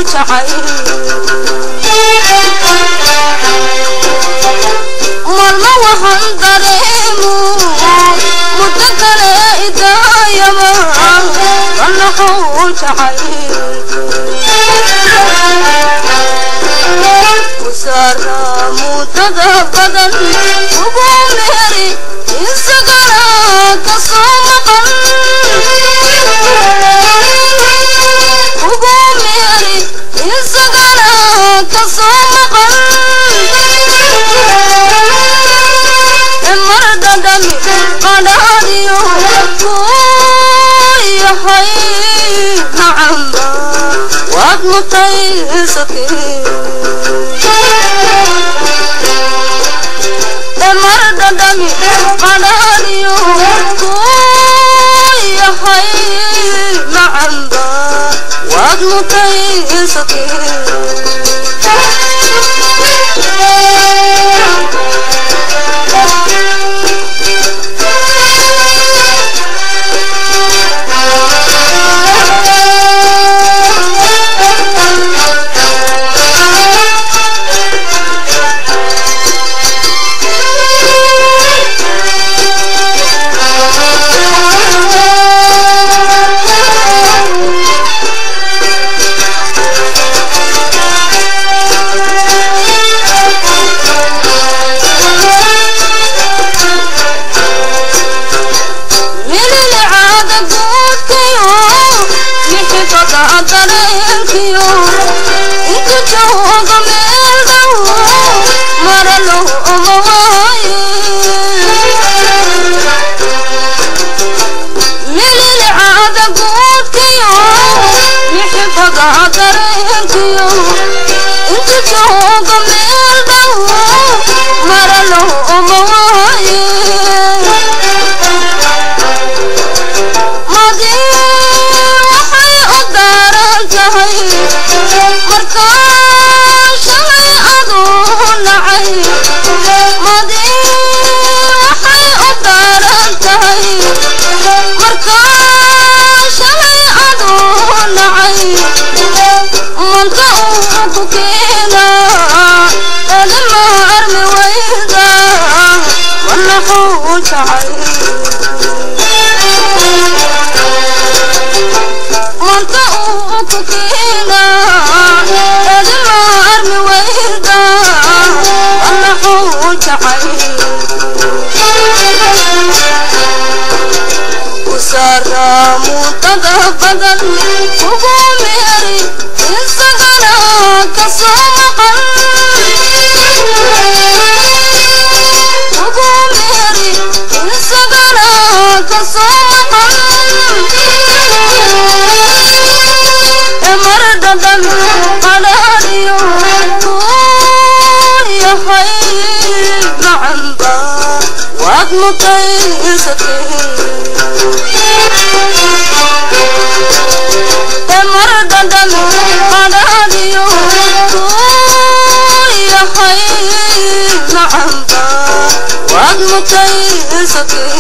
Jacayl maalmo waxaan dareemu muddo kale idaayaba wanaxuu jacayl usaara muddada badan ugu meeri isagana kasoo maqan ugu meeri isagana kasoo maqan mardadami qadhaadiyo kuu yahay nacamba waad mutaysatee mardadami qadhaadiyo kuu yahay nacamba waad mutaysatee. Mililcaada guudkayo mixibada dareenkiyo inta jooga meel dhow maralo uma waaye mililcaada guudkayo mixibada dareenkiyo inta jooga meel dhow maralo uma waaye madi waxay u daaran tahay markaa shalay aduu nacay madi waxay u daaran tahay markaa shalay aduu nacay manta uu ku keenaa elma armi wayda wanaxuu jacay manta uu ku keenaa elma armi wayda wanaxuu jacay usaara muddada badan ugu meeri isagana kasoo maqan ugu meeri isagana kasoo maqan mardadami qadhaadiyo kuu yahay macanba waad mutaysatee mardadami qadhaadiyo kuu yahay macanba waad mutaysatee.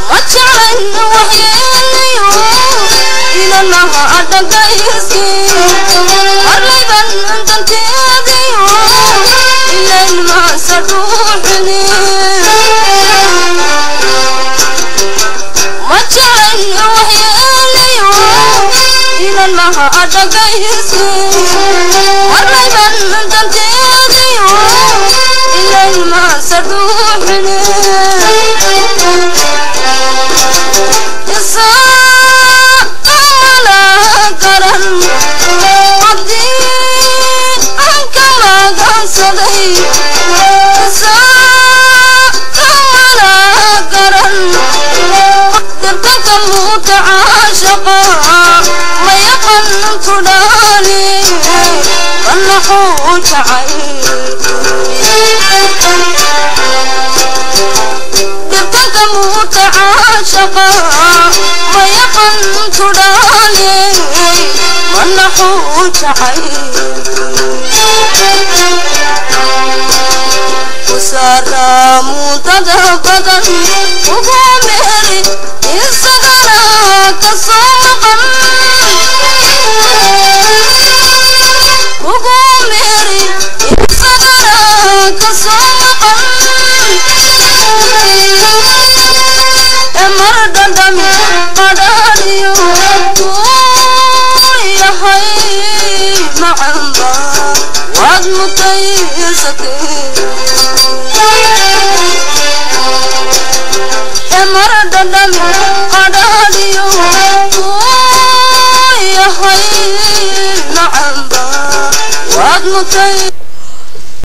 Ma jeclayn waxyeelayo inanaha dhagaysi marlayban danteediyo ilayn maasa dhuuxini ma jeclayn waxyeelayo inanaha dhagaysi marlayban danteediyo ilayn maasa dhuuxini isaaqamala garan haddii aan ka magansaday isaaqamala Manaxuu jacayl dhibtanka mutacaashaqa mayaqan tudhaale, manaxuu jacayl kusaara mudada badan ugu meeri isagana kasoo maqan, ugu meeri isagana kasoo maqan. Mar dhadhami qadhaadhiyo uu yahay macanba waad mutaysatee. Mar dhadhami qadhaadhiyo uu yahay macanba waad mutay.